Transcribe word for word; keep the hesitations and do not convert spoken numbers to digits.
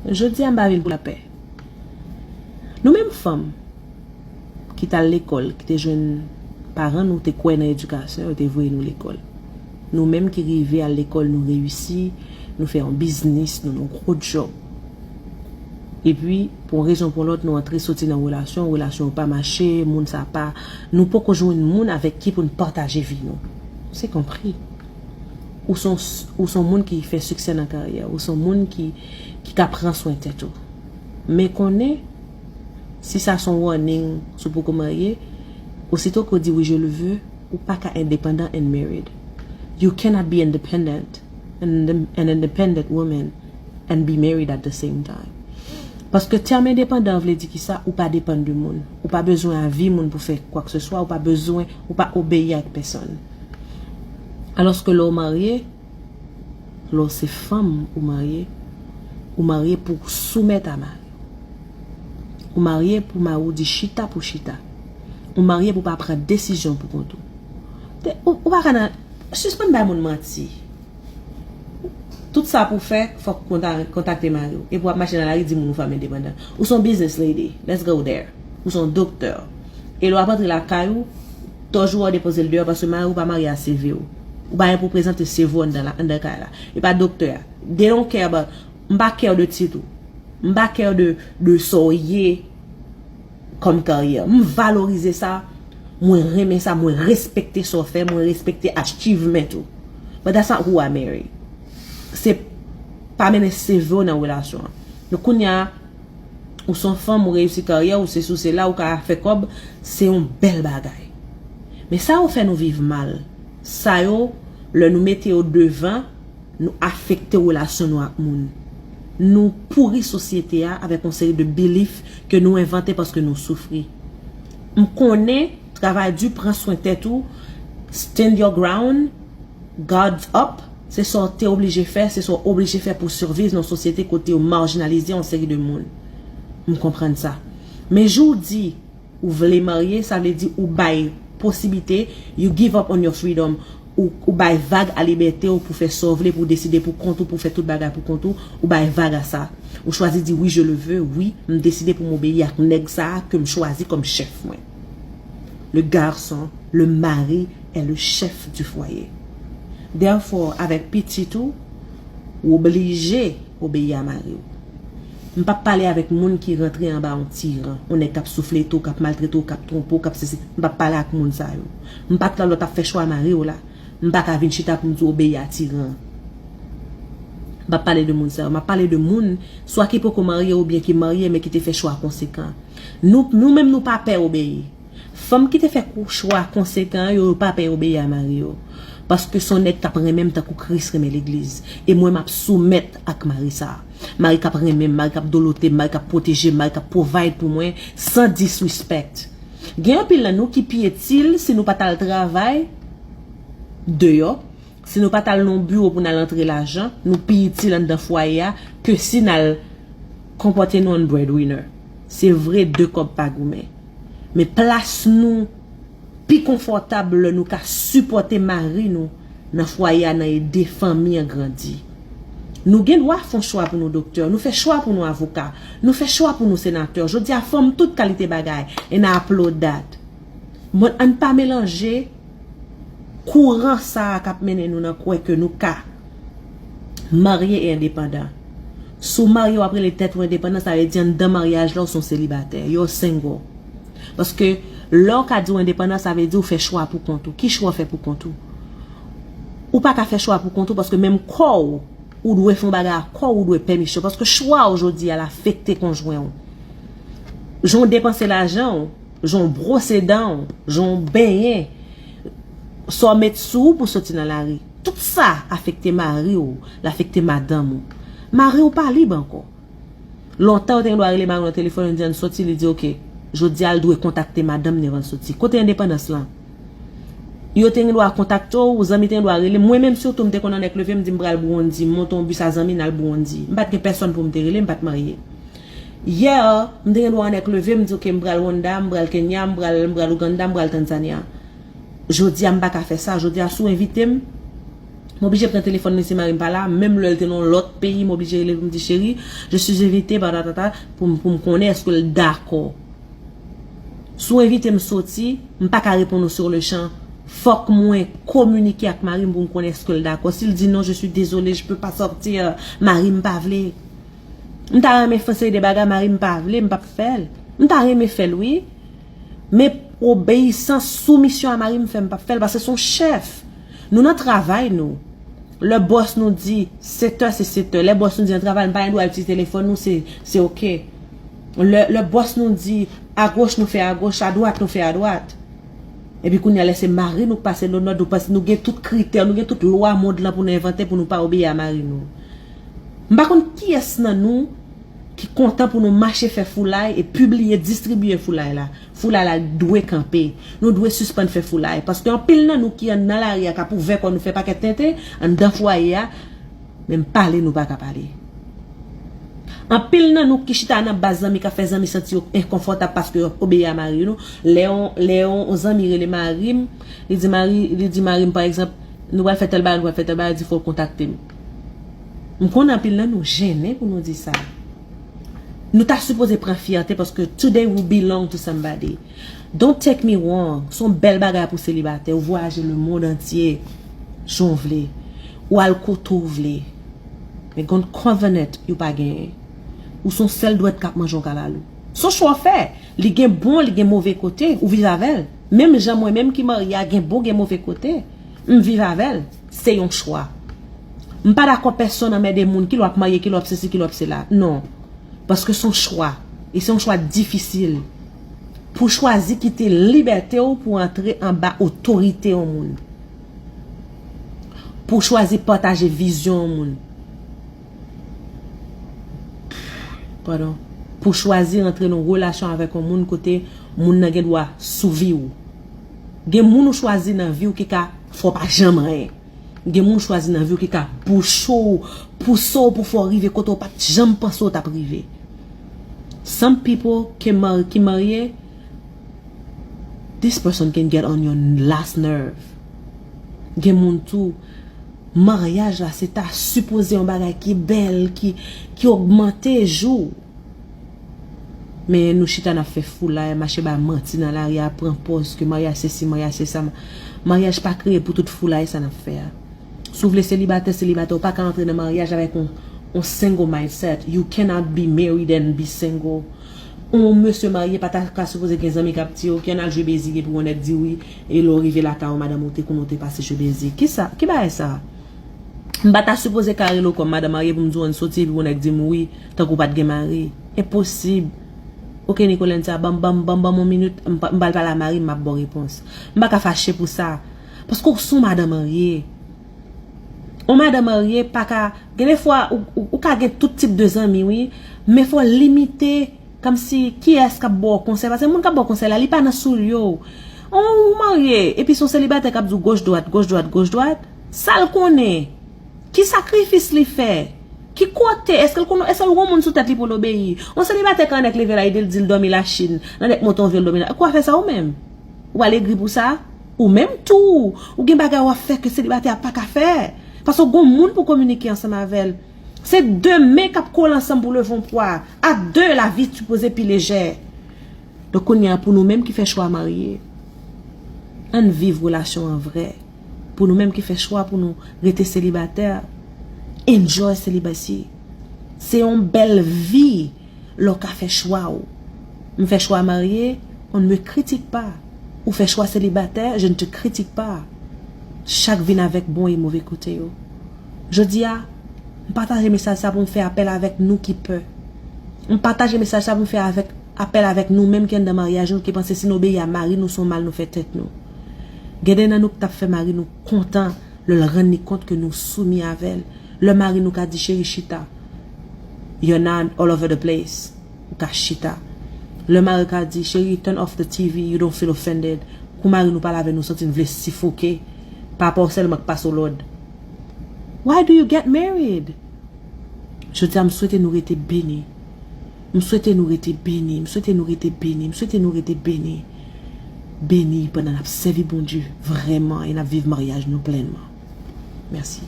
Jodi a m pa vin pou lapè. Nou menm fanm ki t al lekòl, ki te jwenn paran nou te kwè nan edikasyon, yo te voye nou lekòl. Nou menm ki rive al lekòl, nou reyisi, nou fè yon biznis, nou nan yon gwo djòb. Epi, pou yon rezon pou lòt, nou antre soti nan relasyon, relasyon yo pa mache, moun sa pa, nou poko jwenn moun avèk ki pou n pataje vi nou. Se konpri. Ou se yon, ou se yon moun ki fè siksè nan karyè, ou se yon moun ki, ki ka pran swen tèt ou. Men konnen, si sa se yon warning, si w poko marye, osito ke w di wi je le veux, ou pa ka endepandan and married. You cannot be independent and an independent woman and be married at the same time. Paske tèm endepandan vle di ki sa, ou pa depann de moun. Ou pa bezwen avi moun pou fè kwa ke se swa, ou pa bezwen, ou pa obeyi ak pèsonn. Alòske lè w marye, lè w se fanm ou marye, ou marye pou w soumèt a mari w. Ou marye pou mari w di chita pou chita. Ou marye pou w pa pran desizyon pou kont ou. Te- Ou, ou pa ka nan, sispann bay moun manti. Tout sa pou w fè, fòk konta- kontakte mari w. Epi w ap mache nan lari di moun ou fanm endepandan. Ou se yon business lady. Let's go there. Ou se yon doktè. E lè w ap antre lakay ou, tòj ou a w depoze l deyò paske mari w pa marye a C V w. Ou pa gen pou w prezante C V w anndan la, anndan kay la. E pa doktè a. They don't care about, m pa care de tit ou. M pa care de, de sa w ye kòm karyè. M valorize sa. Mwen renmen sa. Mwen respekte sa w fè. Mwen respekte achievement ou. But that's not who I marry. Se pa mennen C V w nan relasyon an. Nou kounye a, ou se yon fanm, ou reyisi karyè, ou se sou se la, ou ka fè kòb, se yon bèl bagay. Men sa yo fè nou viv mal. Sa yo, lè nou mete yo devan, nou afekte relasyon nou ak moun. Nou pouri sosyete a avèk yon seri de belief ke nou envante paske nou soufri. M konnen, travay di, pran swen tèt ou, stand your ground, guards up, se sa w te oblije fè, se sa w oblije fè pou w siviv nan yon sosyete kote yo marjinalize yon seri de moun. M konprann sa. Men jou w di, ou vle marye, sa vle di ou bay posiblite, you give up on your freedom, ou, ou bay vag a libète w pou fè sa w vle, pou w deside pou kont ou, pou w fè tout bagay pou kont ou, ou bay vag a sa. Ou chwazi di wi, je le veux, wi, m deside pou m obeyi ak nèg sa a ke m chwazi kòm chèf mwen. Le garçon, le mari est le chef du foyer. Therefore, avèk pitit ou, ou oblije obeyi a mari w. M p ap pale avèk moun ki rantre anba yon tiran, yon nèg k ap souflete w, k ap maltrete w, k ap twonpe w, k ap sesi. M p ap pale ak moun sa yo. M pa t la lè w t ap fè chwa mari w la. M pa ka vin chita pou m di w obeyi a tiran. M p ap pale de moun sa yo. M ap pale de moun, swa ki poko marye oubyen ki marye, men ki te fè chwa konsekan. Nou, nou menm, nou pa pè obeyi. Fanm ki te fè kou- chwa konsekan yo, yo pa pè obeyi a mari yo. Paske se yon nèg k ap renmen m tankou Kris renmen legliz. E mwen, m ap soumèt ak mari sa a. Mari k ap renmen m, mari k ap dolote m, mari k ap pwoteje m, mari k ap provide pou mwen, san disrespect. Gen anpil nan nou ki pi itil si nou pa t al travay deyò, si nou pa t al nan yon biwo pou n al antre lajan, nou pi itil anndan fwaye a ke si n al konpòte nou an breadwinner. Se vre, de kòb pa goumen. Men plas nou pi konfòtab lè nou ka sipòte mari nou nan fwaye a, nan ede fanmi an grandi. Nou gen dwa fè yon chwa pou nou doktè, nou fè chwa pou nou avoka, nou fè chwa pou nou senatè. Jodi a, fanm tout kalite bagay, and I applaud that. Bon, ann pa melanje kouran sa a k ap mennen nou nan kwè ke nou ka marye e endepandan. Si w marye, w ap rele tèt ou endepandan, sa vle di anndan maryaj la, w se yon selibatè, you're single. Paske lè w ka di w endepandan, sa vle di w fè chwa pou kont ou. Ki chwa w fè pou kont ou? Ou pa ka fè chwa pou kont ou paske menm kò w, ou dwe fè yon bagay ak kò w, ou dwe pèmisyon. Paske chwa w jodi a l afekte konjwen w. Jan w depanse lajan w, jan w bwose dan w, jan w benyen, sa w met sou ou pou soti nan lari. Tout sa afekte mari w, l afekte madanm ou. Mari w pa lib ankò. Lontan, yo te gen dwa rele mari w nan telefòn, yo di ann soti, li di, "Oke, jodi a, l dwe kontakte madanm li anvan l soti." Kote endepandans lan? Yo te gen dwa kontakte w, zanmi te gen dwa rele m. Mwen menm, sitou, m te konn annik leve, m di, "M pral Burundi," m monte yon bis a zanmi, n al Burundi. M pa t gen pèsonn pou m te rele, m pa t marye. Yè, m te gen dwa annik leve, m di, "Oke, m pral Rwanda, m pral Kenya, m pral, m pral Ouganda, m pral Tanzania." Jodi a, m pa ka fè sa. Jodi a, si w envite m, M oblije pran telefòn li si mari m pa la, menm lè l te nan yon lòt peyi, m oblije rele pou m di, cheri, je suis invitée, patatata, pou m, pou m konnen èske l dakò. Si w envite m soti, m pa ka reponn ou sur le champ. Fòk mwen kominike ak mari m pou m konnen èske l dakò. Si l di non, je suis désolée, je peux pas sortir, mari m pa vle. M ta renmen fè seri de bagay mari m pa vle, m p ap fè l. M ta renmen fè l, wi. Men obeyisans, soumisyon a mari m fè m p ap fè l, paske se yon chèf. Nou nan travay nou. Lè bòs nou di sèt è, se sèt è. Lè bòs nou di nan travay, nou pa gen dwa itilize telefòn nou, se, se oke. Lè, lè bòs nou di agoch, nou fè agoch, adwat, nou fè adwat. Epi kounye a, lè se mari nou k pase lòd, nou pase, nou gen tout kritè, nou gen tout lwa mond lan pou nou envante pou nou pa obeyi a mari nou. M pa konn kiyès nan nou ki kontan pou nou mache fè foulay e pibliye, distribiye foulay la. Foulay la dwe kanpe. Nou dwe sispann fè foulay. Paske anpil nan nou ki nan lari a k ap ouvè kò nou fè pakèt tenten anndan fwaye a, menm pale nou pa ka pale. Anpil nan nou ki chita nan baz zanmi k ap fè zanmi santi yo enkonfòtab paske yo obeyi a mari nou. Lè yon, lè yon, yon zanmi rele mari m, li di mari, li di mari m, pa egzanp, nou pral fè tèl bagay, nou pral fè tèl bagay, di fò l kontakte m. M konnen anpil nan nou jennen pou nou di sa. Nou ta sipoze pran fyète paske today we belong to somebody. Don't take me wrong, se yon bèl bagay pou selibatè, ou vwayaje lemonn antye, jan w vle, ou al kote w vle. Men gon covenant yo pa genyen. Ou se yon sèl dwèt k ap manje yon kalalou. Se yon chwa w fè. Li gen bon, li gen move kote, ou viv avè l. Menm jan mwen menm ki marye a gen bon, gen move kote, m viv avè l. Se yon chwa. M pa dakò pèsonn anmède moun, kilè w ap marye, kilè w ap sesi, kilè w ap sela. Non. Paske se yon chwa. E se yon chwa difisil. Pou chwazi kite libète w pou antre anba otorite yon moun. Pou chwazi pataje vizyon yon moun. Padon. Pou chwazi rantre nan relasyon avèk yon moun kote moun nan gen dwa sou vi w. Gen moun ou chwazi nan vi w ki ka fè w pa janm anyen. Gen moun ou chwazi nan vi w ki ka bouche w, pouse w pou fè w rive kote w pa t janm panse w t ap rive. Some people ki mar-, ki marye, this person can get on your last nerve. Gen moun tou, maryaj la se ta sipoze yon bagay ki bèl, ki, ki ogmante jou. Men nou chita n ap fè foulay, mache bay manti nan lari a, pran pòz ke maryaj se si, maryaj se sa. Maryaj pa kreye pou tout foulay sa n ap fè a. Si w vle selibatè, selibatè, ou pa ka antre nan maryaj avèk yon, yon single mindset. You cannot be married and be single. Yon mesye marye pa ta ka sipoze gen zanmi k ap di, oke, ann al jwe bezi, epi yon nèg di wi, e lè w rive lakay ou, madanm ou te konnen w te pase jwe bezi. Kisa? Ki bagay sa? M pa ta sipoze ka rele w kòm madanm marye pou m di w ann soti epi yon nèg di m wi, tankou w pa t gen mari. Enposib. Oke, Nicolencia, ban m, ban m, ban m, ban m yon minit, m pa, m pral pale a mari m, m ap ba w repons. M pa ka fache pou sa. Paske w se yon madanm marye. Yon madanm marye pa ka, gen de fwa, ou, ou, ou ka gen tout tip de zanmi, wi, men fò w limite. Kòmsi, kiyès k ap ba w konsèy? Paske moun k ap ba w konsèy la, li pa nan soulye w. Ou, ou marye, epi se yon selibatè k ap di w goch dwat, goch dwat, goch dwat. Sa l konnen? Ki sakrifis li fè? Ki kote? Èske l konnen, èske l gon moun sou tèt li pou l obeyi? Yon selibatè ka nèk leve la, ede l di l dòmi Lachin, nan nèk monte yon vil dòmi la. Ou ka fè sa ou menm? Ou al egri pou sa? Ou menm tou, ou gen bagay w ap fè ke selibatè a pa ka fè. Paske w gon moun pou kominike ansanm avè l. Se de men k ap kole ansanm pou leve yon pwa. A de, lavi sipoze pi lejè. Donk, kounye a, pou nou menm ki fè chwa marye, ann viv relasyon an vrè. Pou nou menm ki fè chwa pou nou rete selibatè, enjoy celibacy. Se yon bèl vi lè w ka fè chwa w. M fè chwa marye, on ne me critique pas. Ou fè chwa selibatè, je ne te critique pas. Chak vin avèk bon e move kote yo. Jodi a, m pataje mesaj sa pou m fè apèl avèk nou ki pè. M pataje mesaj sa pou m fè avèk, apèl avèk nou menm ki anndan maryaj nou, ki panse si nou obeyi a mari nou, se yon mal nou fè tèt nou. Gen de nan nou ki t ap fè mari nou kontan lè l rann li kont ke nou soumi avè l. Lè mari nou ka di, cheri, chita. You're not all over the place. Ou ka chita. Lè mari ka di, cheri, turn off the T V, you don't feel offended. Kou mari nou pale avè nou, santi n vle sifoke. Papa w sèlman k pase w lòd. Why do you get married? Jodi a, m swete nou rete beni. M swete nou rete beni. M swete nou rete beni. M swete nou rete beni. Beni pandan n ap sèvi Bondye vrèman e n ap viv maryaj nou plènman. Mèsi.